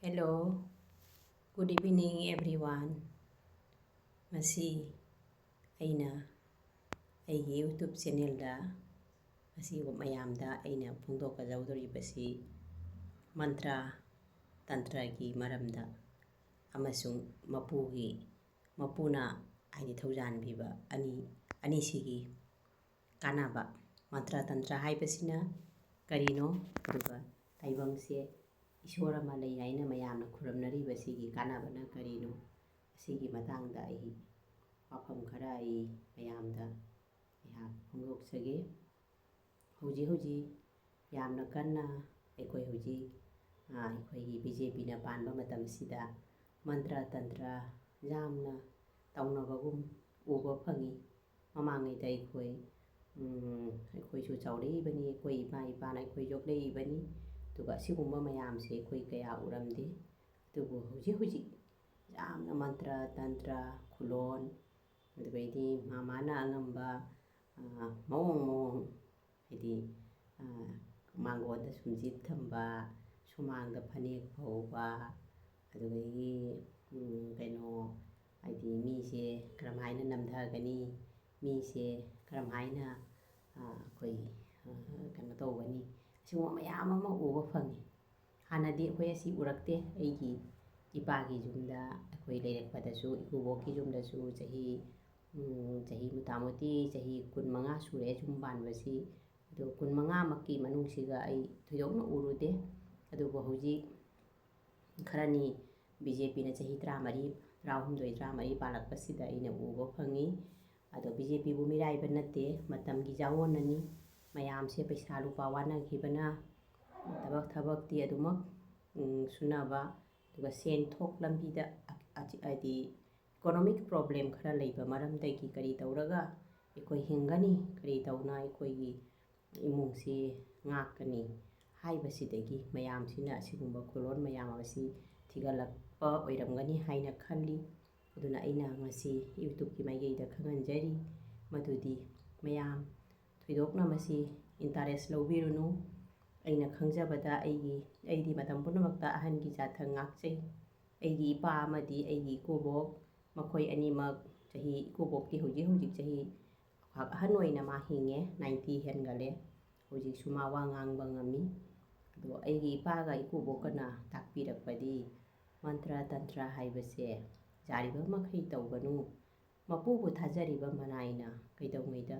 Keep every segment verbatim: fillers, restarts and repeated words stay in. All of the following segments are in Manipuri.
Hello, good evening everyone. ꯉꯁꯤ ꯑꯩꯅ ꯑꯩꯒꯤ YouTube channelꯗ ꯉꯁꯤ ꯃꯌꯥꯝꯗ ꯑꯩꯅ ꯐꯣꯡꯗꯣꯛꯀꯗꯧꯔꯤꯕꯁꯤ ꯃꯟꯇ꯭ꯔ ꯇꯟꯇ꯭ꯔꯒꯤ ꯃꯔꯝꯗ ꯑꯃꯁꯨꯡ ꯃꯄꯨꯒꯤ, ꯃꯄꯨꯅ ꯍꯥꯏꯗꯤ ꯊꯧꯖꯥꯟꯕꯤꯕ ꯑꯅꯤ, ꯑꯅꯤꯁꯤꯒꯤ ꯀꯥꯟꯅꯕ꯫ ꯃꯟꯇ꯭ꯔ ꯇꯟꯇ꯭ꯔ ꯍꯥꯏꯕꯁꯤꯅ ꯀꯔꯤꯅꯣ? ꯑꯗꯨꯒ ꯇꯥꯏꯕꯪꯁꯦ ꯏꯁꯣꯔ ꯑꯃ ꯂꯩ ꯍꯥꯏꯅ ꯃꯌꯥꯝꯅ ꯈꯨꯔꯨꯝꯅꯔꯤꯕꯁꯤꯒꯤ ꯀꯥꯟꯅꯕꯅ ꯀꯔꯤꯅꯣ? ꯑꯁꯤꯒꯤ ꯃꯇꯥꯡꯗ ꯑꯩ ꯋꯥꯐꯝ ꯈꯔ ꯑꯩ ꯃꯌꯥꯝꯗ ꯑꯩꯍꯥꯛ ꯐꯣꯡꯗꯣꯛꯆꯒꯦ꯫ ꯍꯧꯖꯤꯛ ꯍꯧꯖꯤꯛ ꯌꯥꯝꯅ ꯀꯟꯅ ꯑꯩꯈꯣꯏ ꯍꯧꯖꯤꯛ, ꯑ, ꯑꯩꯈꯣꯏꯒꯤ BJPꯅ ꯄꯥꯟꯕ ꯃꯇꯝꯁꯤꯗ ꯃꯟꯇ꯭ꯔ ꯇꯟꯇ꯭ꯔ ꯌꯥꯝꯅ ꯇꯧꯅꯕꯒꯨꯝ ꯎꯕ ꯐꯪꯉꯤ꯫ ꯃꯃꯥꯡꯉꯩꯗ ꯑꯩꯈꯣꯏ, ꯎꯝ, ꯑꯩꯈꯣꯏꯁꯨ ꯆꯥꯎꯔꯛꯏꯕꯅꯤ, ꯑꯩꯈꯣꯏ ꯏꯃꯥ ꯏꯄꯥꯅ ꯑꯩꯈꯣꯏ ꯌꯣꯛꯂꯛꯏꯕꯅꯤ, ꯑꯗꯨꯒ ꯑꯁꯤꯒꯨꯝꯕ ꯃꯌꯥꯝꯁꯦ ꯑꯩꯈꯣꯏ ꯀꯌꯥ ꯎꯔꯝꯗꯦ꯫ ꯑꯗꯨꯕꯨ ꯍꯧꯖꯤꯛ ꯍꯧꯖꯤꯛ ꯌꯥꯝꯅ ꯃꯟꯇ꯭ꯔ ꯇꯟꯇ꯭ꯔ, ꯈꯨꯂꯣꯟ, ꯑꯗꯨꯗꯩꯗꯤ ꯃꯥ ꯃꯥꯅ ꯑꯉꯝꯕ, ꯑ, ꯃꯑꯣꯡ ꯃꯑꯣꯡ, ꯍꯥꯏꯗꯤ, ꯑ, ꯃꯥꯡꯒꯣꯟꯗ ꯁꯨꯝꯖꯤꯠ ꯊꯝꯕ, ꯁꯨꯃꯥꯡꯗ ꯐꯅꯦꯛ ꯐꯧꯕ, ꯑꯗꯨꯗꯒꯤ, ꯎꯝ, ꯀꯩꯅꯣ, ꯍꯥꯏꯗꯤ ꯃꯤꯁꯦ ꯀꯔꯝꯍꯥꯏꯅ ꯅꯝꯊꯒꯅꯤ, ꯃꯤꯁꯦ ꯀꯔꯝꯍꯥꯏꯅ, ꯑ, ꯑꯩꯈꯣꯏ, ꯑ, ꯀꯩꯅꯣ ꯇꯧꯒꯅꯤ, ꯑꯁꯤꯒꯨꯝꯕ ꯃꯌꯥꯝ ꯑꯃ ꯎꯕ ꯐꯪꯉꯤ꯫ ꯍꯥꯟꯅꯗꯤ ꯑꯩꯈꯣꯏ ꯑꯁꯤ ꯎꯔꯛꯇꯦ꯫ ꯑꯩꯒꯤ ꯏꯄꯥꯒꯤ ꯌꯨꯝꯗ ꯑꯩꯈꯣꯏ ꯂꯩꯔꯛꯄꯗꯁꯨ, ꯏꯀꯨꯕꯣꯛꯀꯤ ꯌꯨꯝꯗꯁꯨ ꯆꯍꯤ, ꯎꯝ, ꯆꯍꯤ ꯃꯣꯇꯥꯃꯣꯇꯤ ꯆꯍꯤ ꯀꯨꯟꯃꯉꯥ ꯁꯨꯔꯦ ꯌꯨꯝ ꯄꯥꯟꯕꯁꯤ꯫ ꯑꯗꯣ ꯀꯨꯟꯃꯉꯥꯃꯛꯀꯤ ꯃꯅꯨꯡꯁꯤꯒ ꯑꯩ ꯊꯣꯏꯗꯣꯛꯅ ꯎꯔꯨꯗꯦ꯫ ꯑꯗꯨꯕꯨ ꯍꯧꯖꯤꯛ ꯈꯔꯅꯤ BJPꯅ ꯆꯍꯤ ꯇꯔꯥꯃꯔꯤ, ꯇꯔꯥꯍꯨꯝꯗꯣꯏ, ꯇꯔꯥꯃꯔꯤ ꯄꯥꯜꯂꯛꯄꯁꯤꯗ ꯑꯩꯅ ꯎꯕ ꯐꯪꯉꯤ꯫ ꯑꯗꯣ BJPꯕꯨ ꯃꯤꯔꯥꯏꯕ ꯅꯠꯇꯦ, ꯃꯇꯝꯒꯤ ꯌꯥꯑꯣꯟꯅꯅꯤ꯫ ꯃꯌꯥꯝꯁꯦ ꯄꯩꯁꯥ ꯂꯨꯄꯥ ꯋꯥꯅꯈꯤꯕꯅ ꯊꯕꯛ, ꯊꯕꯛꯇꯤ ꯑꯗꯨꯃꯛ, ꯎꯝ, ꯁꯨꯅꯕ, ꯑꯗꯨꯒ ꯁꯦꯟ ꯊꯣꯛ ꯂꯝꯕꯤꯗ ꯑ-, ꯑ-, ꯍꯥꯏꯗꯤ economic problem ꯈꯔ ꯂꯩꯕ ꯃꯔꯝꯗꯒꯤ ꯀꯔꯤ ꯇꯧꯔꯒ ꯑꯩꯈꯣꯏ ꯍꯤꯡꯒꯅꯤ, ꯀꯔꯤ ꯇꯧꯅ ꯑꯩꯈꯣꯏꯒꯤ ꯏꯃꯨꯡꯁꯤ ꯉꯥꯛꯀꯅꯤ ꯍꯥꯏꯕꯁꯤꯗꯒꯤ ꯃꯌꯥꯝꯁꯤꯅ ꯑꯁꯤꯒꯨꯝꯕ ꯈꯨꯂꯣꯟ ꯃꯌꯥꯝ ꯑꯁꯤ ꯊꯤꯒꯠꯂꯛꯄ ꯑꯣꯏꯔꯝꯒꯅꯤ ꯍꯥꯏꯅ ꯈꯜꯂꯤ꯫ ꯑꯗꯨꯅ ꯑꯩꯅ ꯉꯁꯤ YouTubeꯀꯤ ꯃꯥꯏꯀꯩꯗ ꯈꯪꯍꯟꯖꯔꯤ, ꯃꯗꯨꯗꯤ ꯃꯌꯥꯝ ꯊꯣꯏꯗꯣꯛꯅ ꯃꯁꯤ interest ꯂꯧꯕꯤꯔꯨꯅꯨ꯫ ꯑꯩꯅ ꯈꯪꯖꯕꯗ ꯑꯩꯒꯤ ꯑꯩꯗꯤ ꯃꯇꯝ ꯄꯨꯝꯅꯃꯛꯇ ꯑꯍꯟꯒꯤ ꯖꯥꯊꯪ ꯉꯥꯛꯆꯩ꯫ ꯑꯩꯒꯤ ꯏꯄꯥ ꯑꯃꯗꯤ ꯑꯩꯒꯤ ꯏꯀꯨꯕꯣꯛ, ꯃꯈꯣꯏ ꯑꯅꯤꯃꯛ ꯆꯍꯤ, ꯏꯀꯨꯕꯣꯛꯇꯤ ꯍꯧꯖꯤꯛ ꯍꯧꯖꯤꯛ ꯆꯍꯤ ꯈ꯭ꯋꯥꯏ ꯑꯍꯟ ꯑꯣꯏꯅ ꯃꯥ ꯍꯤꯡꯉꯦ, ꯅꯥꯏꯟꯇꯤ ꯍꯦꯟꯒꯠꯂꯦ꯫ ꯍꯧꯖꯤꯛꯁꯨ ꯃꯥ ꯋꯥ ꯉꯥꯡꯕ ꯉꯝꯃꯤ꯫ ꯑꯗꯣ ꯑꯩꯒꯤ ꯏꯄꯥꯒ ꯏꯀꯨꯕꯣꯛꯀꯅ ꯇꯥꯛꯄꯤꯔꯛꯄꯗꯤ ꯃꯟꯇ꯭ꯔ ꯇꯟꯇ꯭ꯔ ꯍꯥꯏꯕꯁꯦ ꯌꯥꯔꯤꯕ ꯃꯈꯩ ꯇꯧꯒꯅꯨ꯫ ꯃꯄꯨꯕꯨ ꯊꯥꯖꯔꯤꯕ ꯃꯅꯥꯏꯅ ꯀꯩꯗꯧꯉꯩꯗ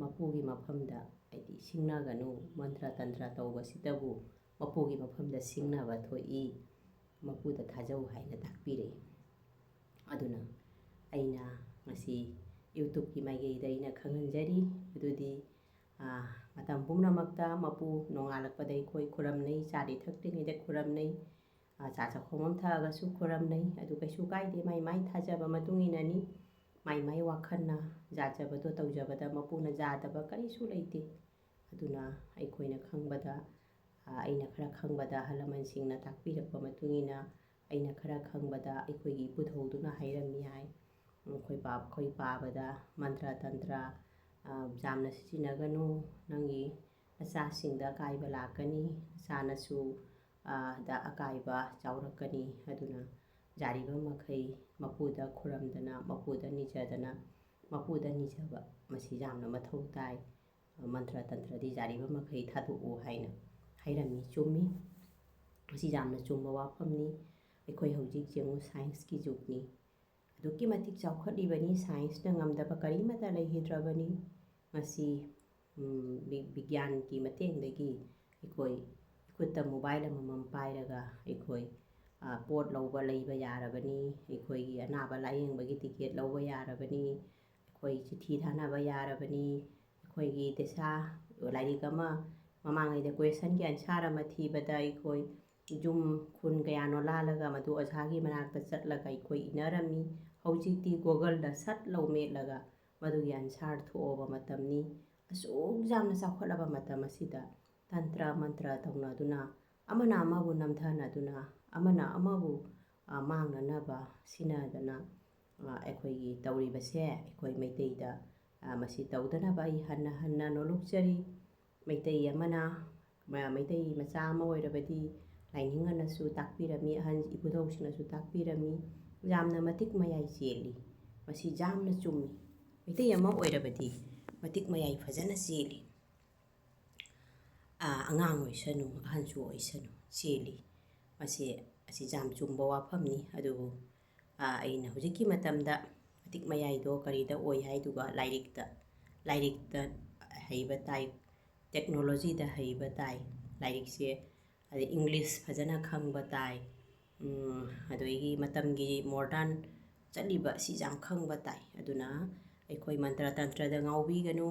ꯃꯄꯨꯒꯤ ꯃꯐꯝꯗ, ꯍꯥꯏꯗꯤ, ꯁꯤꯡꯅꯒꯅꯨ꯫ ꯃꯟꯇ꯭ꯔ ꯇꯟꯇ꯭ꯔ ꯇꯧꯕꯁꯤꯗꯕꯨ ꯃꯄꯨꯒꯤ ꯃꯐꯝꯗ ꯁꯤꯡꯅꯕ ꯊꯣꯛꯏ꯫ ꯃꯄꯨꯗ ꯊꯥꯖꯧ ꯍꯥꯏꯅ ꯇꯥꯛꯄꯤꯔꯛꯏ꯫ ꯑꯗꯨꯅ ꯑꯩꯅ ꯉꯁꯤ YouTubeꯀꯤ ꯃꯥꯏꯀꯩꯗ ꯑꯩꯅ ꯈꯪꯍꯟꯖꯔꯤ꯫ ꯑꯗꯨꯗꯤ, ꯑꯥ, ꯃꯇꯝ ꯄꯨꯝꯅꯃꯛꯇ ꯃꯄꯨ ꯅꯣꯡꯉꯥꯜꯂꯛꯄꯗ ꯑꯩꯈꯣꯏ ꯈꯨꯔꯝꯅꯩ, ꯆꯥꯔꯤ ꯊꯛꯇ꯭ꯔꯤꯉꯩꯗ ꯈꯨꯔꯝꯅꯩ, ꯑꯥ, ꯆꯥ ꯆꯥꯛꯈꯣꯝ ꯑꯃ ꯊꯛꯑꯒꯁꯨ ꯈꯨꯔꯝꯅꯩ꯫ ꯑꯗꯨ ꯀꯩꯁꯨ ꯀꯥꯏꯗꯦ, ꯃꯥꯏ ꯃꯥꯏ ꯊꯥꯖꯕ ꯃꯇꯨꯡ ꯏꯟꯅꯅꯤ꯫ ꯃꯥꯏ ꯃꯥꯏ ꯋꯥꯈꯜꯅ ꯌꯥꯖꯕꯗꯣ ꯇꯧꯖꯕꯗ ꯃꯄꯨꯅ ꯌꯥꯗꯕ ꯀꯔꯤꯁꯨ ꯂꯩꯇꯦ꯫ ꯑꯗꯨꯅ ꯑꯩꯈꯣꯏꯅ ꯈꯪꯕꯗ, ꯑꯥ, ꯑꯩꯅ ꯈꯔ ꯈꯪꯕꯗ, ꯑꯍꯜ ꯂꯃꯟꯁꯤꯡꯅ ꯇꯥꯛꯄꯤꯔꯛꯄ ꯃꯇꯨꯡ ꯏꯟꯅ ꯑꯩꯅ ꯈꯔ ꯈꯪꯕꯗ ꯑꯩꯈꯣꯏꯒꯤ ꯏꯄꯨꯙꯧꯗꯨꯅ ꯍꯥꯏꯔꯝꯃꯤ ꯍꯥꯏ꯫ ꯑꯩꯈꯣꯏ ꯄꯥ-, ꯑꯩꯈꯣꯏ ꯄꯥꯕꯗ ꯃꯟꯇ꯭ꯔ ꯇꯟꯇ꯭ꯔ, ꯑꯥ, ꯌꯥꯝꯅ ꯁꯤꯖꯤꯟꯅꯒꯅꯨ, ꯅꯪꯒꯤ ꯅꯆꯥꯁꯤꯡꯗ ꯑꯀꯥꯏꯕ ꯂꯥꯛꯀꯅꯤ, ꯅꯆꯥꯅꯁꯨ, ꯑꯥ, ꯗ ꯑꯀꯥꯏꯕ ꯆꯥꯎꯔꯛꯀꯅꯤ꯫ ꯑꯗꯨꯅ ꯌꯥꯔꯤꯕ ꯃꯈꯩ ꯃꯄꯨꯗ ꯈꯨꯔꯝꯗꯅ, ꯃꯄꯨꯗ ꯅꯤꯖꯗꯅ, ꯃꯄꯨꯗ ꯅꯤꯖꯕ ꯃꯁꯤ ꯌꯥꯝꯅ ꯃꯊꯧ ꯇꯥꯏ꯫ ꯃꯟꯇ꯭ꯔ ꯇꯟꯇ꯭ꯔꯗꯤ ꯌꯥꯔꯤꯕ ꯃꯈꯩ ꯊꯥꯗꯣꯛꯎ ꯍꯥꯏꯅ ꯍꯥꯏꯔꯝꯃꯤ꯫ ꯆꯨꯝꯃꯤ꯫ ꯃꯁꯤ ꯌꯥꯝꯅ ꯆꯨꯝꯕ ꯋꯥꯐꯝꯅꯤ꯫ ꯑꯩꯈꯣꯏ ꯍꯧꯖꯤꯛ ꯌꯦꯡꯉꯨ, scienceꯀꯤ ꯖꯨꯒꯅꯤ꯫ ꯑꯗꯨꯛꯀꯤ ꯃꯇꯤꯛ ꯆꯥꯎꯈꯠꯂꯤꯕꯅꯤ, scienceꯅ ꯉꯝꯗꯕ ꯀꯔꯤꯃꯠꯇ ꯂꯩꯈꯤꯗ꯭ꯔꯕꯅꯤ꯫ ꯉꯁꯤ, ꯎꯝ, ꯕꯤ-, ꯕꯤꯒ꯭ꯌꯥꯟꯒꯤ ꯃꯇꯦꯡꯗꯒꯤ ꯑꯩꯈꯣꯏ ꯈꯨꯠꯇ mobile ꯑꯃꯃꯝ ꯄꯥꯏꯔꯒ ꯑꯩꯈꯣꯏ, ꯑ, ꯄꯣꯠ ꯂꯧꯕ ꯂꯩꯕ ꯌꯥꯔꯕꯅꯤ, ꯑꯩꯈꯣꯏꯒꯤ ꯑꯅꯥꯕ ꯂꯥꯌꯦꯡꯕꯒꯤ ticket ꯂꯧꯕ ꯌꯥꯔꯕꯅꯤ, ꯑꯩꯈꯣꯏ ꯆꯤꯊꯤ ꯊꯥꯅꯕ ꯌꯥꯔꯕꯅꯤ, ꯑꯩꯈꯣꯏꯒꯤ ꯗꯁꯥ, ꯂꯥꯏꯔꯤꯛ ꯑꯃ ꯃꯃꯥꯡꯉꯩꯗ questionꯒꯤ answer ꯑꯃ ꯊꯤꯕꯗ ꯑꯩꯈꯣꯏ ꯌꯨꯝ ꯈꯨꯟ ꯀꯌꯥꯅꯣ ꯂꯥꯜꯂꯒ ꯃꯗꯨ ꯑꯣꯖꯥꯒꯤ ꯃꯅꯥꯛꯇ ꯆꯠꯂꯒ ꯑꯩꯈꯣꯏ ꯏꯅꯔꯝꯃꯤ꯫ ꯍꯧꯖꯤꯛꯇꯤ Googleꯗ ꯁꯠ ꯂꯧ ꯃꯦꯠꯂꯒ ꯃꯗꯨꯒꯤ answer ꯊꯣꯛꯑꯕ ꯃꯇꯝꯅꯤ꯫ ꯑꯁꯨꯛ ꯌꯥꯝꯅ ꯆꯥꯎꯈꯠꯂꯕ ꯃꯇꯝ ꯑꯁꯤꯗ ꯇꯟꯇ꯭ꯔ ꯃꯟꯇ꯭ꯔ ꯇꯧꯅꯗꯨꯅ, ꯑꯃꯅ ꯑꯃꯕꯨ ꯅꯝꯊꯅꯗꯨꯅ, ꯑꯃꯅ ꯑꯃꯕꯨ, ꯑ, ꯃꯥꯡꯅꯅꯕ ꯁꯤꯟꯅꯗꯅ, ꯑ, ꯑꯩꯈꯣꯏꯒꯤ ꯇꯧꯔꯤꯕꯁꯦ ꯑꯩꯈꯣꯏ ꯃꯩꯇꯩꯗ, ꯑ, ꯃꯁꯤ ꯇꯧꯗꯅꯕ ꯑꯩ ꯍꯟꯅ ꯍꯟꯅ ꯅꯣꯂꯨꯛꯆꯔꯤ꯫ ꯃꯩꯇꯩ ꯑꯃꯅ ꯃ-, ꯃꯩꯇꯩ ꯃꯆꯥ ꯑꯃ ꯑꯣꯏꯔꯕꯗꯤ ꯂꯥꯏꯅꯤꯡ ꯑꯅꯁꯨ ꯇꯥꯛꯄꯤꯔꯝꯃꯤ, ꯑꯍꯟ ꯏꯄꯨꯙꯧꯁꯤꯡꯅꯁꯨ ꯇꯥꯛꯄꯤꯔꯝꯃꯤ꯫ ꯌꯥꯝꯅ ꯃꯇꯤꯛ ꯃꯌꯥꯏ ꯆꯦꯜꯂꯤ꯫ ꯃꯁꯤ ꯌꯥꯝꯅ ꯆꯨꯝꯃꯤ꯫ ꯃꯩꯇꯩ ꯑꯃ ꯑꯣꯏꯔꯕꯗꯤ ꯃꯇꯤꯛ ꯃꯌꯥꯏ ꯐꯖꯅ ꯆꯦꯜꯂꯤ꯫ ꯑꯥ, ꯑꯉꯥꯡ ꯑꯣꯏꯁꯅꯨ, ꯑꯍꯟꯁꯨ ꯑꯣꯏꯁꯅꯨ, ꯆꯦꯜꯂꯤ꯫ ꯃꯁꯤ, ꯑꯁꯤ ꯌꯥꯝ ꯆꯨꯝꯕ ꯋꯥꯐꯝꯅꯤ꯫ ꯑꯗꯨꯕꯨ, ꯑꯥ, ꯑꯩꯅ ꯍꯧꯖꯤꯛꯀꯤ ꯃꯇꯝꯗ ꯃꯇꯤꯛ ꯃꯌꯥꯏꯗꯣ ꯀꯔꯤꯗ ꯑꯣꯏ ꯍꯥꯏꯗꯨꯒ ꯂꯥꯏꯔꯤꯛꯇ, ꯂꯥꯏꯔꯤꯛꯇ ꯍꯩꯕ ꯇꯥꯏ, ꯇꯦꯛꯅꯣꯂꯣꯖꯤꯗ ꯍꯩꯕ ꯇꯥꯏ꯫ ꯂꯥꯏꯔꯤꯛꯁꯦ, ꯑꯗꯩ ꯏꯪꯂꯤꯁ ꯐꯖꯅ ꯈꯪꯕ ꯇꯥꯏ꯫ ꯎꯝ, ꯑꯗꯒꯤ ꯃꯇꯝꯒꯤ ꯃꯣꯗꯔꯟ ꯆꯠꯂꯤꯕ ꯑꯁꯤ ꯌꯥꯝ ꯈꯪꯕ ꯇꯥꯏ꯫ ꯑꯗꯨꯅ ꯑꯩꯈꯣꯏ ꯃꯟꯇ꯭ꯔ ꯇꯟꯇ꯭ꯔꯗ ꯉꯥꯎꯕꯤꯒꯅꯨ꯫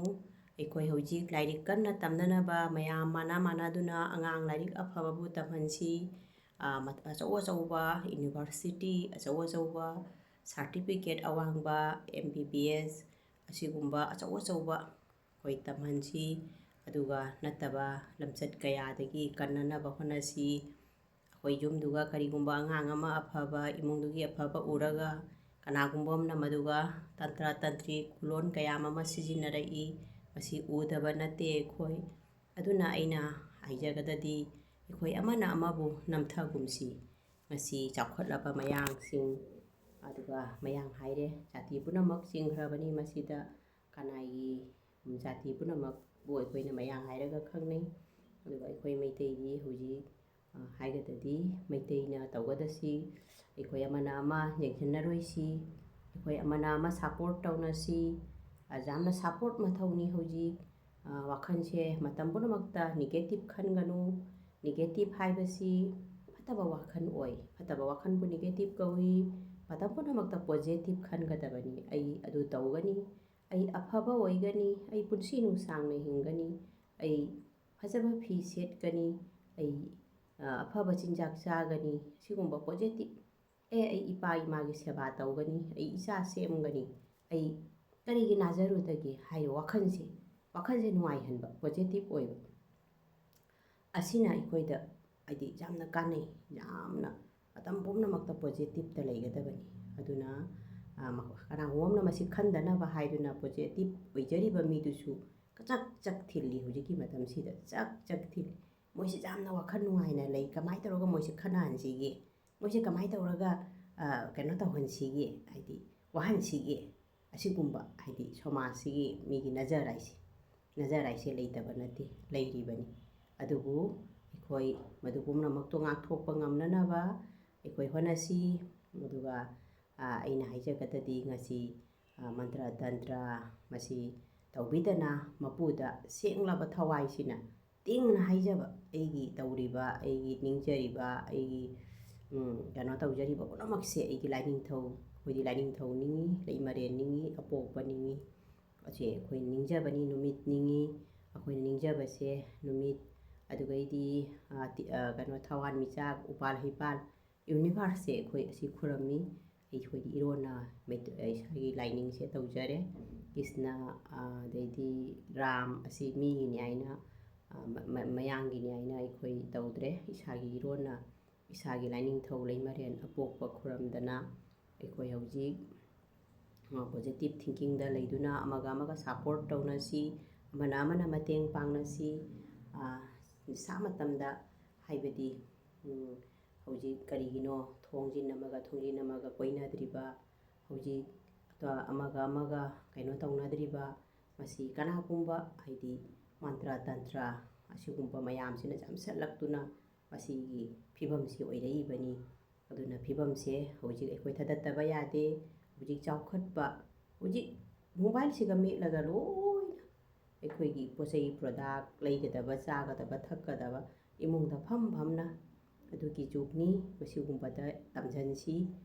ꯑꯩꯈꯣꯏ ꯍꯧꯖꯤꯛ ꯂꯥꯏꯔꯤꯛ ꯀꯟꯅ ꯇꯝꯅꯅꯕ ꯃꯌꯥꯝ ꯃꯥꯟꯅ ꯃꯥꯟꯅꯗꯨꯅ ꯑꯉꯥꯡ ꯂꯥꯏꯔꯤꯛ ꯑꯐꯕꯕꯨ ꯇꯝꯍꯟꯁꯤ꯫ ꯑꯥ, ꯃꯠ-, ꯑꯆꯧ ꯑꯆꯧꯕ ꯌꯨꯅꯤꯚꯔꯁꯤꯇꯤ, ꯑꯆꯧ ꯑꯆꯧꯕ ꯁꯥꯔꯇꯤꯐꯤꯀꯦꯠ ꯑꯋꯥꯡꯕ, ꯑꯦꯝ ꯕꯤ ꯕꯤ ꯑꯦꯁ, ꯑꯁꯤꯒꯨꯝꯕ ꯑꯆꯧ ꯑꯆꯧꯕ ꯑꯩꯈꯣꯏ ꯇꯝꯍꯟꯁꯤ꯫ ꯑꯗꯨꯒ ꯅꯠꯇꯕ ꯂꯝꯆꯠ ꯀꯌꯥꯗꯒꯤ ꯀꯟꯅꯅꯕ ꯍꯣꯠꯅꯁꯤ꯫ ꯑꯩꯈꯣꯏ ꯌꯨꯝꯗꯨꯒ ꯀꯔꯤꯒꯨꯝꯕ ꯑꯉꯥꯡ ꯑꯃ ꯑꯐꯕ ꯏꯃꯨꯡꯗꯨꯒꯤ ꯑꯐꯕ ꯎꯔꯒ ꯀꯅꯥꯒꯨꯝꯕ ꯑꯃꯅ ꯃꯗꯨꯒ ꯇꯟꯇ꯭ꯔ ꯇꯟꯇ꯭ꯔꯤ ꯈꯨꯂꯣꯟ ꯀꯌꯥ ꯑꯃ ꯁꯤꯖꯤꯟꯅꯔꯛꯏ꯫ ꯃꯁꯤ ꯎꯗꯕ ꯅꯠꯇꯦ ꯑꯩꯈꯣꯏ꯫ ꯑꯗꯨꯅ ꯑꯩꯅ ꯍꯥꯏꯖꯒꯗꯗꯤ, ꯑꯩꯈꯣꯏ ꯑꯃꯅ ꯑꯃꯕꯨ ꯅꯝꯊꯒꯨꯝꯁꯤ꯫ ꯉꯁꯤ ꯆꯥꯎꯈꯠꯂꯕ ꯃꯌꯥꯡꯁꯤꯡ, ꯑꯗꯨꯒ ꯃꯌꯥꯡ ꯍꯥꯏꯔꯦ, ꯖꯥꯇꯤ ꯄꯨꯝꯅꯃꯛ ꯆꯤꯡꯈ꯭ꯔꯕꯅꯤ ꯃꯁꯤꯗ꯫ ꯀꯅꯥꯒꯤ ꯖꯥꯇꯤ ꯄꯨꯝꯅꯃꯛꯄꯨ ꯑꯩꯈꯣꯏꯅ ꯃꯌꯥꯡ ꯍꯥꯏꯔꯒ ꯈꯪꯅꯩ꯫ ꯑꯗꯨꯒ ꯑꯩꯈꯣꯏ ꯃꯩꯇꯩꯗꯤ ꯍꯧꯖꯤꯛ, ꯑ, ꯍꯥꯏꯒꯗꯗꯤ ꯃꯩꯇꯩꯅ ꯇꯧꯒꯗꯁꯤ, ꯑꯩꯈꯣꯏ ꯑꯃꯅ ꯑꯃ ꯌꯦꯡꯁꯤꯟꯅꯔꯣꯏꯁꯤ, ꯑꯩꯈꯣꯏ ꯑꯃꯅ ꯑꯃ ꯁꯞꯄꯣꯔꯠ ꯇꯧꯅꯁꯤ, ꯑ, ꯌꯥꯝꯅ ꯁꯞꯄꯣꯔꯠ ꯃꯊꯧꯅꯤ ꯍꯧꯖꯤꯛ꯫ ꯑ, ꯋꯥꯈꯜꯁꯦ ꯃꯇꯝ ꯄꯨꯝꯅꯃꯛꯇ ꯅꯦꯒꯦꯇꯤꯞ ꯈꯟꯒꯅꯨ꯫ ꯅꯦꯒꯦꯇꯤꯞ ꯍꯥꯏꯕꯁꯤ ꯐꯠꯇꯕ ꯋꯥꯈꯜ ꯑꯣꯏ꯫ ꯐꯠꯇꯕ ꯋꯥꯈꯜꯕꯨ ꯅꯦꯒꯦꯇꯤꯞ ꯀꯧꯏ꯫ ꯃꯇꯝ ꯄꯨꯝꯅꯃꯛꯇ ꯄꯣꯖꯤꯇꯤꯞ ꯈꯟꯒꯗꯕꯅꯤ꯫ ꯑꯩ ꯑꯗꯨ ꯇꯧꯒꯅꯤ, ꯑꯩ ꯑꯐꯕ ꯑꯣꯏꯒꯅꯤ, ꯑꯩ ꯄꯨꯟꯁꯤ ꯅꯨꯡꯁꯥꯡꯅ ꯍꯤꯡꯒꯅꯤ, ꯑꯩ ꯐꯖꯕ ꯐꯤ ꯁꯦꯠꯀꯅꯤ, ꯑꯩ, ꯑ, ꯑꯐꯕ ꯆꯤꯟꯖꯥꯛ ꯆꯥꯒꯅꯤ꯫ ꯁꯤꯒꯨꯝꯕ ꯄꯣꯖꯤꯇꯤꯞ, "ꯑꯦ, ꯑꯩ ꯏꯄꯥ ꯏꯃꯥꯒꯤ ꯁꯦꯕꯥ ꯇꯧꯒꯅꯤ, ꯑꯩ ꯏꯆꯥ ꯁꯦꯝꯒꯅꯤ, ꯑꯩ ꯀꯔꯤꯒꯤ ꯅꯥꯖꯔꯨꯗꯒꯦ?" ꯍꯥꯏꯕ ꯋꯥꯈꯜꯁꯦ, ꯋꯥꯈꯜꯁꯦ ꯅꯨꯡꯉꯥꯏꯍꯟꯕ, ꯄꯣꯖꯤꯇꯤꯞ ꯑꯣꯏꯕ꯫ ꯑꯁꯤꯅ ꯑꯩꯈꯣꯏꯗ, ꯍꯥꯏꯗꯤ, ꯌꯥꯝꯅ ꯀꯥꯟꯅꯩ, ꯌꯥꯝꯅ ꯃꯇꯝ ꯄꯨꯝꯅꯃꯛꯇ ꯄꯣꯖꯤꯇꯤꯞꯇ ꯂꯩꯒꯗꯕꯅꯤ꯫ ꯑꯗꯨꯅ, ꯑ, ꯃ-, ꯀꯅꯥꯒꯨꯝꯕ ꯑꯃꯅ ꯃꯁꯤ ꯈꯟꯗꯅꯕ ꯍꯥꯏꯗꯨꯅ ꯄꯣꯖꯤꯇꯤꯞ ꯑꯣꯏꯖꯔꯤꯕ ꯃꯤꯗꯨꯁꯨ ꯆꯛ ꯆꯛ ꯊꯤꯜꯂꯤ, ꯍꯧꯖꯤꯛꯀꯤ ꯃꯇꯝꯁꯤꯗ ꯆꯛ ꯆꯛ ꯊꯤꯜꯂꯤ꯫ ꯃꯣꯏꯁꯦ ꯌꯥꯝꯅ ꯋꯥꯈꯜ ꯅꯨꯡꯉꯥꯏꯅ ꯂꯩ, ꯀꯃꯥꯏꯅ ꯇꯧꯔꯒ ꯃꯣꯏꯁꯦ ꯈꯠꯅꯍꯟꯁꯤꯒꯦ, ꯃꯣꯏꯁꯦ ꯀꯃꯥꯏꯅ ꯇꯧꯔꯒ ꯀꯩꯅꯣ ꯇꯧꯍꯟꯁꯤꯒꯦ, ꯍꯥꯏꯗꯤ ꯋꯥꯍꯟꯁꯤꯒꯦ, ꯑꯁꯤꯒꯨꯝꯕ ꯍꯥꯏꯗꯤ ꯁꯃꯥꯖꯁꯤꯒꯤ ꯃꯤꯒꯤ ꯅꯖꯔ ꯍꯥꯏꯁꯦ, ꯅꯖꯔ ꯍꯥꯏꯁꯦ ꯂꯩꯇꯕ ꯅꯠꯇꯦ, ꯂꯩꯔꯤꯕꯅꯤ꯫ ꯑꯗꯨꯕꯨ ꯑꯩꯈꯣꯏ ꯃꯗꯨ ꯄꯨꯝꯅꯃꯛꯇꯣ ꯉꯥꯛꯊꯣꯛꯄ ꯉꯝꯅꯅꯕ ꯑꯩꯈꯣꯏ ꯍꯣꯠꯅꯁꯤ꯫ ꯑꯗꯨꯒ ꯑꯩꯅ ꯍꯥꯏꯖꯒꯗꯗꯤ ꯉꯁꯤ ꯃꯟꯇ꯭ꯔ ꯇꯟꯇ꯭ꯔ ꯃꯁꯤ ꯇꯧꯕꯤꯗꯅ ꯃꯄꯨꯗ ꯁꯦꯡꯂꯕ ꯊꯋꯥꯏꯁꯤꯅ ꯇꯦꯡꯅ ꯍꯥꯏꯖꯕ, ꯑꯩꯒꯤ ꯇꯧꯔꯤꯕ, ꯑꯩꯒꯤ ꯅꯤꯡꯖꯔꯤꯕ, ꯑꯩꯒꯤ ꯀꯩꯅꯣ ꯇꯧꯖꯔꯤꯕ ꯄꯨꯝꯅꯃꯛꯁꯦ ꯑꯩꯒꯤ ꯂꯥꯏꯅꯤꯡꯊꯧ, ꯑꯩꯈꯣꯏꯗꯤ ꯂꯥꯏꯅꯤꯡꯊꯧ ꯅꯤꯡꯉꯤ, ꯂꯩꯃꯔꯦꯟ ꯅꯤꯡꯉꯤ, ꯑꯄꯣꯛꯄ ꯅꯤꯡꯉꯤ꯫ ꯑꯁꯦ ꯑꯩꯈꯣꯏ ꯅꯤꯡꯖꯕꯅꯤ, ꯅꯨꯃꯤꯠ ꯅꯤꯡꯉꯤ꯫ ꯑꯩꯈꯣꯏꯅ ꯅꯤꯡꯖꯕꯁꯦ ꯅꯨꯃꯤꯠ, ꯑꯗꯨꯒꯩꯗꯤ ꯀꯩꯅꯣ ꯊꯋꯥꯟꯃꯤꯆꯥꯛ, ꯎꯄꯥꯜ ꯍꯩꯄꯥꯜ, ꯌꯨꯅꯤꯚꯔꯁꯁꯦ ꯑꯩꯈꯣꯏ ꯑꯁꯤ ꯈꯨꯔꯝꯃꯤ꯫ ꯑꯩꯈꯣꯏꯒꯤ ꯏꯔꯣꯟꯅ ꯏꯁꯥꯒꯤ ꯂꯥꯏꯅꯤꯡꯁꯦ ꯇꯧꯖꯔꯦ꯫ ꯀ꯭ꯔꯤꯁꯅ, ꯑꯗꯩꯗꯤ ꯔꯥꯝ ꯑꯁꯤ ꯃꯤꯒꯤꯅꯤ ꯍꯥꯏꯅ, ꯃꯌꯥꯡꯒꯤꯅꯤ ꯍꯥꯏꯅ ꯑꯩꯈꯣꯏ ꯇꯧꯗ꯭ꯔꯦ꯫ ꯏꯁꯥꯒꯤ ꯏꯔꯣꯟꯅ ꯏꯁꯥꯒꯤ ꯂꯥꯏꯅꯤꯡꯊꯧ ꯂꯩꯃꯔꯦꯟ ꯑꯄꯣꯛꯄ ꯈꯨꯔꯝꯗꯅ ꯑꯩꯈꯣꯏ ꯍꯧꯖꯤꯛ ꯄꯣꯖꯤꯇꯤꯚ ꯊꯤꯡꯀꯤꯡꯗ ꯂꯩꯗꯨꯅ ꯑꯃꯒ ꯑꯃꯒ ꯁꯞꯄꯣꯔꯠ ꯇꯧꯅꯁꯤ, ꯑꯃꯅ ꯑꯃꯅ ꯃꯇꯦꯡ ꯄꯥꯡꯅꯁꯤ꯫ ꯅꯤꯁꯥ ꯃꯇꯝꯗ ꯍꯥꯏꯕꯗꯤ ꯍꯧꯖꯤꯛ ꯀꯔꯤꯒꯤꯅꯣ ꯊꯣꯡꯖꯤꯟ ꯑꯃꯒ ꯊꯣꯡꯖꯤꯟ ꯑꯃꯒ ꯀꯣꯏꯅꯗ꯭ꯔꯤꯕ, ꯍꯧꯖꯤꯛ ꯑꯃꯒ ꯑꯃꯒ ꯀꯩꯅꯣ ꯇꯧꯅꯗ꯭ꯔꯤꯕ, ꯃꯁꯤ ꯀꯅꯥꯒꯨꯝꯕ ꯍꯥꯏꯗꯤ ꯃꯟꯇ꯭ꯔ ꯇꯟꯇ꯭ꯔ ꯑꯁꯤꯒꯨꯝꯕ ꯃꯌꯥꯝꯁꯤꯅ ꯆꯪꯁꯜꯂꯛꯇꯨꯅ ꯃꯁꯤꯒꯤ ꯐꯤꯕꯝꯁꯤ ꯑꯣꯏꯔꯛꯏꯕꯅꯤ꯫ ꯑꯗꯨꯅ ꯐꯤꯕꯝꯁꯦ ꯍꯧꯖꯤꯛ ꯑꯩꯈꯣꯏ ꯊꯥꯗꯠꯇꯕ ꯌꯥꯗꯦ꯫ ꯍꯧꯖꯤꯛ ꯆꯥꯎꯈꯠꯄ, ꯍꯧꯖꯤꯛ ꯃꯣꯕꯥꯏꯜꯁꯤꯒ ꯃꯦꯠꯂꯒ ꯂꯣꯏꯅ ꯑꯩꯈꯣꯏꯒꯤ ꯄꯣꯠ ꯆꯩ ꯄ꯭ꯔꯗꯛ ꯂꯩꯒꯗꯕ, ꯆꯥꯒꯗꯕ, ꯊꯛꯀꯗꯕ ꯏꯃꯨꯡꯗ ꯐꯝ ꯐꯝꯅ ꯑꯗꯨꯒꯤ ꯖꯨꯒꯅꯤ꯫ ꯃꯁꯤꯒꯨꯝꯕꯗ ꯇꯝꯁꯤꯟꯁꯤ,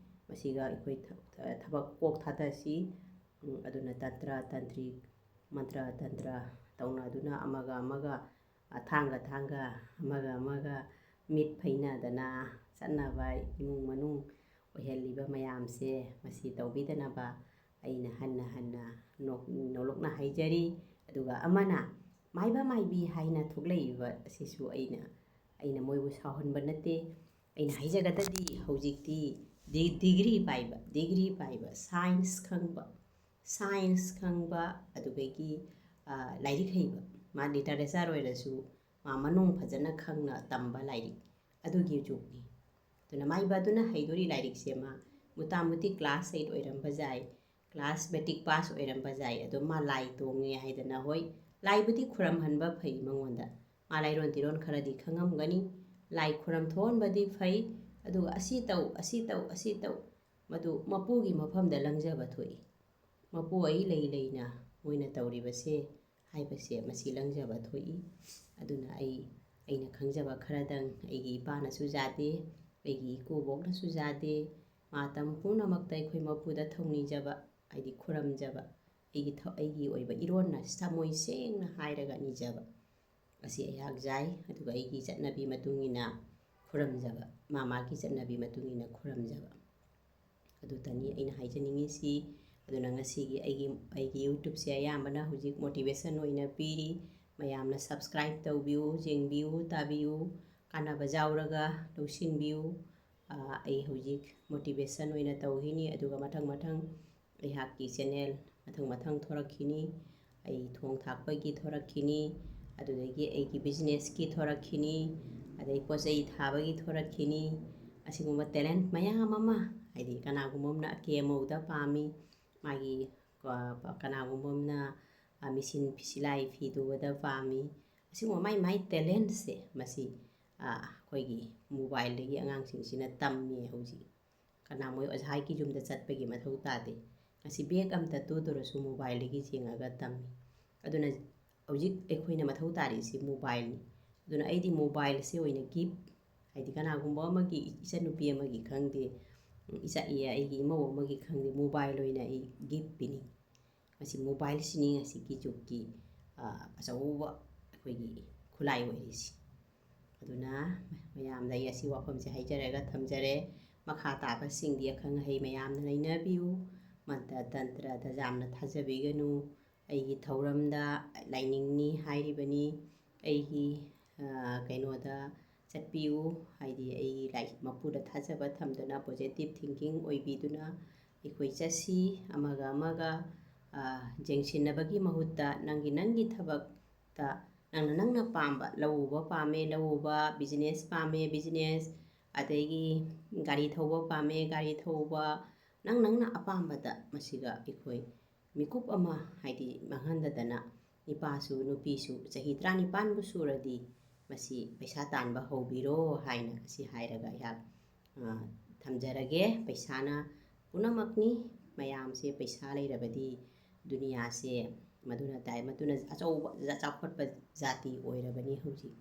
ꯃꯁꯤꯒ ꯑꯩꯈꯣꯏ ꯊꯕꯛ ꯀꯣꯛ ꯊꯥꯗꯁꯤ꯫ ꯑꯗꯨꯅ ꯇꯟꯇ꯭ꯔ ꯇꯟꯇ꯭ꯔꯤꯛ, ꯃꯟꯇ꯭ꯔ ꯇꯟꯇ꯭ꯔ ꯇꯧꯅꯗꯨꯅ ꯑꯃꯒ ꯑꯃꯒ ꯊꯥꯡꯒ ꯊꯥꯡꯒ ꯑꯃꯒ ꯑꯃꯒ ꯃꯤꯠ ꯐꯩꯅꯗꯅ ꯆꯠꯅꯕ ꯏꯃꯨꯡ ꯃꯅꯨꯡ ꯑꯣꯏꯍꯜꯂꯤꯕ ꯃꯌꯥꯝꯁꯦ ꯃꯁꯤ ꯇꯧꯕꯤꯗꯅꯕ ꯑꯩꯅ ꯍꯟꯅ ꯍꯟꯅ ꯅꯣꯛꯂꯛꯅ ꯍꯥꯏꯖꯔꯤ꯫ ꯑꯗꯨꯒ ꯑꯃꯅ ꯃꯥꯏꯕ ꯃꯥꯏꯕꯤ ꯍꯥꯏꯅ ꯊꯣꯛꯂꯛꯏꯕ ꯑꯁꯤꯁꯨ ꯑꯩꯅ, ꯑꯩꯅ ꯃꯣꯏꯕꯨ ꯁꯥꯎꯍꯟꯕ ꯅꯠꯇꯦ꯫ ꯑꯩꯅ ꯍꯥꯏꯖꯒꯗꯗꯤ ꯍꯧꯖꯤꯛꯇꯤ ꯗꯤꯒ꯭ꯔꯤ ꯄꯥꯏꯕ, ꯗꯤꯒ꯭ꯔꯤ ꯄꯥꯏꯕ, ꯁꯥꯏꯟꯁ ꯈꯪꯕ, ꯁꯥꯏꯟꯁ ꯈꯪꯕ, ꯑꯗꯨꯗꯒꯤ ꯂꯥꯏꯔꯤꯛ ꯍꯩꯕ, ꯃꯥ ꯂꯤꯇꯔꯦꯆꯔ ꯑꯣꯏꯔꯁꯨ, ꯃꯥ ꯃꯅꯨꯡ ꯐꯖꯅ ꯈꯪꯅ ꯇꯝꯕ ꯂꯥꯏꯔꯤꯛ ꯑꯗꯨꯒꯤ ꯖꯨꯛꯅꯤ꯫ ꯑꯗꯨꯅ ꯃꯥꯏꯕ ꯑꯗꯨꯅ ꯍꯩꯗꯣꯔꯤ ꯂꯥꯏꯔꯤꯛꯁꯦ ꯃꯥ ꯃꯨꯇꯥ ꯃꯨꯇꯤ ꯀ꯭ꯂꯥꯁ ꯑꯩꯠ ꯑꯣꯏꯔꯝꯕ ꯌꯥꯏ, ꯀ꯭ꯂꯥꯁ ꯃꯦꯇ꯭ꯔꯤꯛ ꯄꯥꯁ ꯑꯣꯏꯔꯝꯕ ꯌꯥꯏ, ꯑꯗꯣ ꯃꯥ ꯂꯥꯏ ꯇꯣꯡꯉꯦ ꯍꯥꯏꯗꯅ, ꯍꯣꯏ, ꯂꯥꯏꯕꯨꯗꯤ ꯈꯨꯔꯝꯍꯟꯕ ꯐꯩ ꯃꯉꯣꯟꯗ, ꯃꯥ ꯂꯥꯏꯔꯣꯟ ꯇꯤꯔꯣꯟ ꯈꯔꯗꯤ ꯈꯪꯉꯝꯒꯅꯤ, ꯂꯥꯏ ꯈꯨꯔꯝ ꯊꯣꯛꯍꯟꯕꯗꯤ ꯐꯩ, ꯑꯗꯨꯒ ꯑꯁꯤ ꯇꯧ, ꯑꯁꯤ ꯇꯧ, ꯑꯁꯤ ꯇꯧ, ꯃꯗꯨ ꯃꯄꯨꯒꯤ ꯃꯐꯝꯗ ꯂꯪꯖꯕ ꯊꯣꯛꯏ꯫ ꯃꯄꯨ ꯑꯩ ꯂꯩ ꯂꯩꯅ ꯃꯣꯏꯅ ꯇꯧꯔꯤꯕꯁꯦ ꯍꯥꯏꯕꯁꯦ ꯃꯁꯤ ꯂꯪꯖꯕ ꯊꯣꯛꯏ꯫ ꯑꯗꯨꯅ ꯑꯩ, ꯑꯩꯅ ꯈꯪꯖꯕ ꯈꯔꯗꯪ, ꯑꯩꯒꯤ ꯏꯄꯥꯅꯁꯨ ꯌꯥꯗꯦ, ꯑꯩꯒꯤ ꯏꯀꯨꯕꯣꯛꯅꯁꯨ ꯌꯥꯗꯦ, ꯃꯇꯝ ꯄꯨꯝꯅꯃꯛꯇ ꯑꯩꯈꯣꯏ ꯃꯄꯨꯗ ꯊꯧꯅꯤꯖꯕ, ꯍꯥꯏꯗꯤ ꯈꯨꯔꯝꯖꯕ, ꯑꯩꯒꯤ ꯊ-, ꯑꯩꯒꯤ ꯑꯣꯏꯕ ꯏꯔꯣꯟꯅ ꯊꯃꯣꯏ ꯁꯦꯡꯅ ꯍꯥꯏꯔꯒ ꯅꯤꯖꯕ ꯑꯁꯤ ꯑꯩꯍꯥꯛ ꯌꯥꯏ꯫ ꯑꯗꯨꯒ ꯑꯩꯒꯤ ꯆꯠꯅꯕꯤ ꯃꯇꯨꯡ ꯏꯟꯅ ꯈꯨꯔꯝꯖꯕ, ꯃꯥ ꯃꯥꯒꯤ ꯆꯠꯅꯕꯤ ꯃꯇꯨꯡ ꯏꯟꯅ ꯈꯨꯔꯝꯖꯕ꯫ ꯑꯗꯨꯇꯅꯤ ꯑꯩꯅ ꯍꯥꯏꯖꯅꯤꯡꯉꯤꯁꯤ꯫ ꯑꯗꯨꯅ ꯉꯁꯤꯒꯤ ꯑꯩꯒꯤ, ꯑꯩꯒꯤ YouTubeꯁꯦ ꯑꯌꯥꯝꯕꯅ ꯍꯧꯖꯤꯛ motivation ꯑꯣꯏꯅ ꯄꯤꯔꯤ꯫ ꯃꯌꯥꯝꯅ subscribe ꯇꯧꯕꯤꯌꯨ, ꯌꯦꯡꯕꯤꯌꯨ, ꯇꯥꯕꯤꯌꯨ, ꯀꯥꯟꯅꯕ ꯌꯥꯎꯔꯒ ꯂꯧꯁꯤꯟꯕꯤꯌꯨ꯫ ꯑꯥ, ꯑꯩ ꯍꯧꯖꯤꯛ motivation ꯑꯣꯏꯅ ꯇꯧꯈꯤꯅꯤ, ꯑꯗꯨꯒ ꯃꯊꯪ ꯃꯊꯪ ꯑꯩꯍꯥꯛꯀꯤ channel ꯃꯊꯪ ꯃꯊꯪ ꯊꯣꯔꯛꯈꯤꯅꯤ꯫ ꯑꯩ ꯊꯣꯡ ꯊꯥꯛꯄꯒꯤ ꯊꯣꯔꯛꯈꯤꯅꯤ, ꯑꯗꯨꯗꯒꯤ ꯑꯩꯒꯤ businessꯀꯤ ꯊꯣꯔꯛꯈꯤꯅꯤ, ꯑꯗꯩ ꯄꯣꯠ ꯆꯩ ꯊꯥꯕꯒꯤ ꯊꯣꯔꯛꯈꯤꯅꯤ꯫ ꯑꯁꯤꯒꯨꯝꯕ talent ꯃꯌꯥꯝ ꯑꯃ, ꯍꯥꯏꯗꯤ ꯀꯅꯥꯒꯨꯝꯕ ꯑꯃꯅ ꯑꯀꯦ ꯑꯃꯧꯗ ꯄꯥꯝꯃꯤ, ꯃꯥꯒꯤ, ꯑ, ꯀꯅꯥꯒꯨꯝꯕ ꯑꯃꯅ, ꯑ, ꯃꯦꯆꯤꯟ ꯐꯤ-, ꯁꯤꯂꯥꯏ ꯐꯤ ꯇꯨꯕꯗ ꯄꯥꯝꯃꯤ꯫ ꯑꯁꯤꯒꯨꯝꯕ ꯃꯥꯏ ꯃꯥꯏ talentꯁꯦ ꯃꯁꯤ, ꯑ, ꯑꯩꯈꯣꯏꯒꯤ mobileꯗꯒꯤ ꯑꯉꯥꯡꯁꯤꯡꯁꯤꯅ ꯇꯝꯃꯤ ꯍꯧꯖꯤꯛ꯫ ꯀꯅꯥ ꯃꯣꯏ ꯑꯣꯖꯥꯒꯤ ꯌꯨꯝꯗ ꯆꯠꯄꯒꯤ ꯃꯊꯧ ꯇꯥꯗꯦ꯫ ꯉꯁꯤ bag ꯑꯝꯇ ꯇꯨꯗ꯭ꯔꯁꯨ mobileꯗꯒꯤ ꯌꯦꯡꯉꯒ ꯇꯝꯃꯤ꯫ ꯑꯗꯨꯅ ꯍꯧꯖꯤꯛ ꯑꯩꯈꯣꯏꯅ ꯃꯊꯧ ꯇꯥꯔꯤꯁꯤ mobileꯅꯤ꯫ ꯑꯗꯨꯅ ꯑꯩꯗꯤ mobileꯁꯦ ꯑꯣꯏꯅ gift, ꯍꯥꯏꯗꯤ ꯀꯅꯥꯒꯨꯝꯕ ꯑꯃꯒꯤ, ꯏꯆꯟꯅꯨꯄꯤ ꯑꯃꯒꯤ ꯈꯪꯗꯦ, ꯏꯆꯥ, ꯑꯩꯒꯤ ꯏꯃꯧ ꯑꯃꯒꯤ ꯈꯪꯗꯦ, mobile ꯑꯣꯏꯅ ꯑꯩ gift ꯄꯤꯅꯤꯡꯉꯤ꯫ ꯃꯁꯤ mobileꯁꯤꯅꯤ ꯉꯁꯤꯒꯤ ꯖꯨꯛꯀꯤ, ꯑ, ꯑꯆꯧꯕ ꯑꯩꯈꯣꯏꯒꯤ ꯈꯨꯠꯂꯥꯏ ꯑꯣꯏꯔꯤꯁꯤ꯫ ꯑꯗꯨꯅ ꯃꯌꯥꯝꯗ ꯑꯩ ꯑꯁꯤ ꯋꯥꯐꯝꯁꯦ ꯍꯥꯏꯖꯔꯒ ꯊꯝꯖꯔꯦ꯫ ꯃꯈꯥ ꯇꯥꯕꯁꯤꯡꯗꯤ ꯑꯈꯪ ꯑꯍꯩ ꯃꯌꯥꯝꯅ ꯅꯩꯅꯕꯤꯌꯨ꯫ ꯃꯟꯇ꯭ꯔ ꯇꯟꯇ꯭ꯔꯗ ꯌꯥꯝꯅ ꯊꯥꯖꯕꯤꯒꯅꯨ꯫ ꯑꯩꯒꯤ ꯊꯧꯔꯝꯗ ꯂꯥꯏꯅꯤꯡꯅꯤ ꯍꯥꯏꯔꯤꯕꯅꯤ꯫ ꯑꯩꯒꯤ, ꯑ, ꯀꯩꯅꯣꯗ ꯆꯠꯄꯤꯌꯨ, ꯍꯥꯏꯗꯤ ꯑꯩꯒꯤ ꯂꯥꯏ-, ꯃꯄꯨꯗ ꯊꯥꯖꯕ ꯊꯝꯗꯨꯅ positive thinking ꯑꯣꯏꯕꯤꯗꯨꯅ ꯑꯩꯈꯣꯏ ꯆꯠꯁꯤ꯫ ꯑꯃꯒ ꯑꯃꯒ, ꯑ, ꯌꯦꯡꯁꯤꯟꯅꯕꯒꯤ ꯃꯍꯨꯠꯇ ꯅꯪꯒꯤ, ꯅꯪꯒꯤ ꯊꯕꯛꯇ ꯅꯪꯅ ꯅꯪꯅ ꯄꯥꯝꯕ, ꯂꯧ ꯎꯕ ꯄꯥꯝꯃꯦ, ꯂꯧ ꯎꯕ, ꯕꯤꯖꯤꯅꯦꯁ ꯄꯥꯝꯃꯦ, ꯕꯤꯖꯤꯅꯦꯁ, ꯑꯗꯒꯤ ꯒꯥꯔꯤ ꯊꯧꯕ ꯄꯥꯝꯃꯦ, ꯒꯥꯔꯤ ꯊꯧꯕ, ꯅꯪ ꯅꯪꯅ ꯑꯄꯥꯝꯕꯗ ꯃꯁꯤꯒ ꯑꯩꯈꯣꯏ ꯃꯤꯀꯨꯞ ꯑꯃ, ꯍꯥꯏꯗꯤ ꯃꯥꯡꯍꯟꯗꯗꯅ, ꯅꯤꯄꯥꯁꯨ ꯅꯨꯄꯤꯁꯨ ꯆꯍꯤ ꯇꯔꯥꯅꯤꯄꯥꯟꯕꯨ ꯁꯨꯔꯗꯤ ꯃꯁꯤ ꯄꯩꯁꯥ ꯇꯥꯟꯕ ꯍꯧꯕꯤꯔꯣ ꯍꯥꯏꯅ ꯑꯁꯤ ꯍꯥꯏꯔꯒ ꯑꯩꯍꯥꯛ, ꯑ, ꯊꯝꯖꯔꯒꯦ꯫ ꯄꯩꯁꯥꯅ ꯄꯨꯝꯅꯃꯛꯅꯤ꯫ ꯃꯌꯥꯝꯁꯦ ꯄꯩꯁꯥ ꯂꯩꯔꯕꯗꯤ ꯗꯨꯅꯤꯌꯥꯁꯦ ꯃꯗꯨꯅ ꯇꯥꯏ, ꯃꯗꯨꯅ ꯑꯆꯧꯕ ꯖ-, ꯆꯥꯎꯈꯠꯄ ꯖꯥꯇꯤ ꯑꯣꯏꯔꯕꯅꯤ ꯍꯧꯖꯤꯛ꯫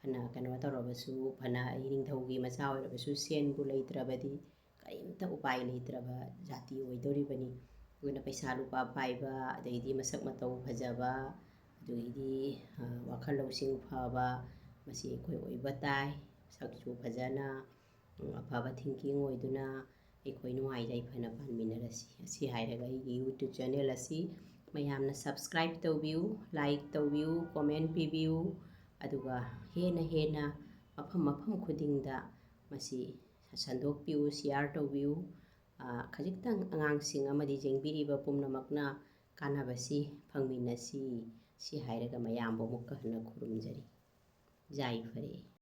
ꯐꯅ ꯀꯩꯅꯣ ꯇꯧꯔꯕꯁꯨ, ꯐꯅ ꯑꯩ ꯅꯤꯡꯊꯧꯒꯤ ꯃꯆꯥ ꯑꯣꯏꯔꯕꯁꯨ, ꯁꯦꯟꯕꯨ ꯂꯩꯇ꯭ꯔꯕꯗꯤ ꯀꯔꯤꯝꯇ ꯎꯄꯥꯏ ꯂꯩꯇ꯭ꯔꯕ ꯖꯥꯇꯤ ꯑꯣꯏꯗꯧꯔꯤꯕꯅꯤ꯫ ꯑꯗꯨꯅ ꯄꯩꯁꯥ ꯂꯨꯄꯥ ꯄꯥꯏꯕ, ꯑꯗꯩꯗꯤ ꯃꯁꯛ ꯃꯇꯧ ꯐꯖꯕ, ꯑꯗꯨꯗꯩꯗꯤ, ꯑ, ꯋꯥꯈꯜ ꯂꯧꯁꯤꯡ ꯐꯕ, ꯃꯁꯤ ꯑꯩꯈꯣꯏ ꯑꯣꯏꯕ ꯇꯥꯏ꯫ ꯁꯛꯁꯨ ꯐꯖꯅ, ꯑꯐꯕ ꯊꯤꯡꯀꯤꯡ ꯑꯣꯏꯗꯨꯅ ꯑꯩꯈꯣꯏ ꯅꯨꯡꯉꯥꯏ ꯌꯥꯏꯐꯅ ꯄꯥꯟꯃꯤꯟꯅꯔꯁꯤ꯫ ꯑꯁꯤ ꯍꯥꯏꯔꯒ ꯑꯩꯒꯤ YouTube ꯆꯦꯅꯦꯜ ꯑꯁꯤ ꯃꯌꯥꯝꯅ ꯁꯕꯁꯀ꯭ꯔꯥꯏꯕ ꯇꯧꯕꯤꯌꯨ, ꯂꯥꯏꯛ ꯇꯧꯕꯤꯌꯨ, ꯀꯣꯃꯦꯟ ꯄꯤꯕꯤꯌꯨ, ꯑꯗꯨꯒ ꯍꯦꯟꯅ ꯍꯦꯟꯅ ꯃꯐꯝ ꯃꯐꯝ ꯈꯨꯗꯤꯡꯗ ꯃꯁꯤ ꯁꯟꯗꯣꯛꯄꯤꯌꯨ, ꯁꯤꯌꯥꯔ ꯇꯧꯕꯤꯌꯨ꯫ ꯑ, ꯈꯖꯤꯛꯇꯪ ꯑꯉꯥꯡꯁꯤꯡ ꯑꯃꯗꯤ ꯌꯦꯡꯕꯤꯔꯤꯕ ꯄꯨꯝꯅꯃꯛꯅ ꯀꯥꯟꯅꯕꯁꯤ ꯐꯪꯃꯤꯟꯅꯁꯤ꯫ ꯁꯤ ꯍꯥꯏꯔꯒ ꯃꯌꯥꯝꯕꯨ ꯑꯃꯨꯛꯀ ꯍꯟꯅ ꯈꯨꯔꯨꯝꯖꯔꯤ꯫ ꯌꯥꯏꯐꯔꯦ꯫